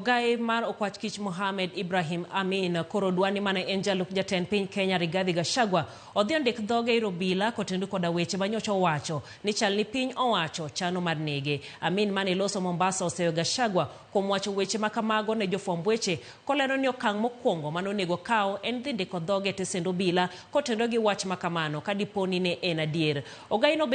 Ogai mar Okwach Kich Mohamed Ibrahim Amin koro dwa ni mane en jalup jatend piny Kenya Rigathi Gachagua odhi ondik dhoge ir obila kotenore koda weche manyocha owacho ni chal ni piny owacho chano mar nege. Amin mane loso Mombasa oseyo Gachagua kuom wacho weche ma kamago ne jofwamb weche kolero ni okang' mokwongo mane onego okaw en dhi ndiko dhoge e tesend obila kotenore gi wach ma kamano ka dipo ni ne en adier. Ogaino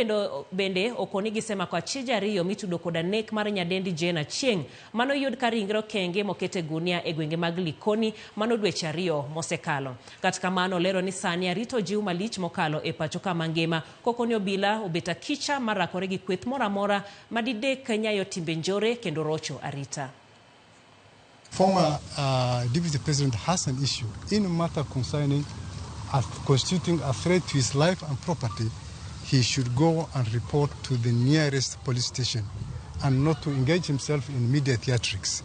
bende okoni gisemako achije ariyo mitudo koda nek mar nyadendi Jane Achieng' mano yud ka ringre okenge moket e gunia e gwenge mag Likoni mano dweche 2 mosekalo. Kata kamano olero ni sani arita ojiw malich mokalo e pacho ka mangima koko ni obila obet akicha mar rakore gi kweth moro amora ma didek nyayo timbe njore kendo rocho arita. Former Deputy President has an issue in a matter concerning constituting a threat to his life and property. He should go and report to the nearest police station and not to engage himself in media theatrics.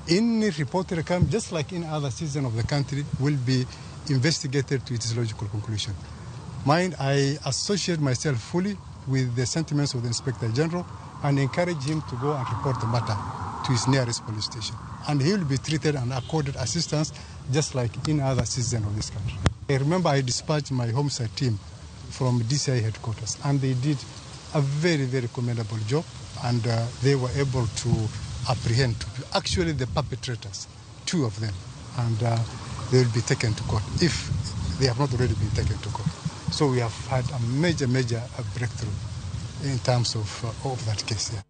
Any reported crime, just like in other citizens of the country, will be investigated to its logical conclusion. Mind, I associate myself fully with the sentiments of the Inspector General and encourage him to go and report the matter to his nearest police station. And he will be treated and accorded assistance just like any other citizen of this country. I remember I dispatched my homicide team from DCI headquarters, and they did a very, very commendable job, and they were able to apprehend actually the perpetrators, 2 of them, and they will be taken to court if they have not already been taken to court. So we have had a major, major breakthrough in terms of that case. Yeah.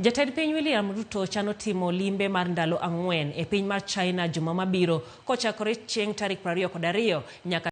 Jatend piny William Ruto chano timo limbe mar ndalo 4 e piny mar China juma mabiro kochakore chieng' tarik 22 nyaka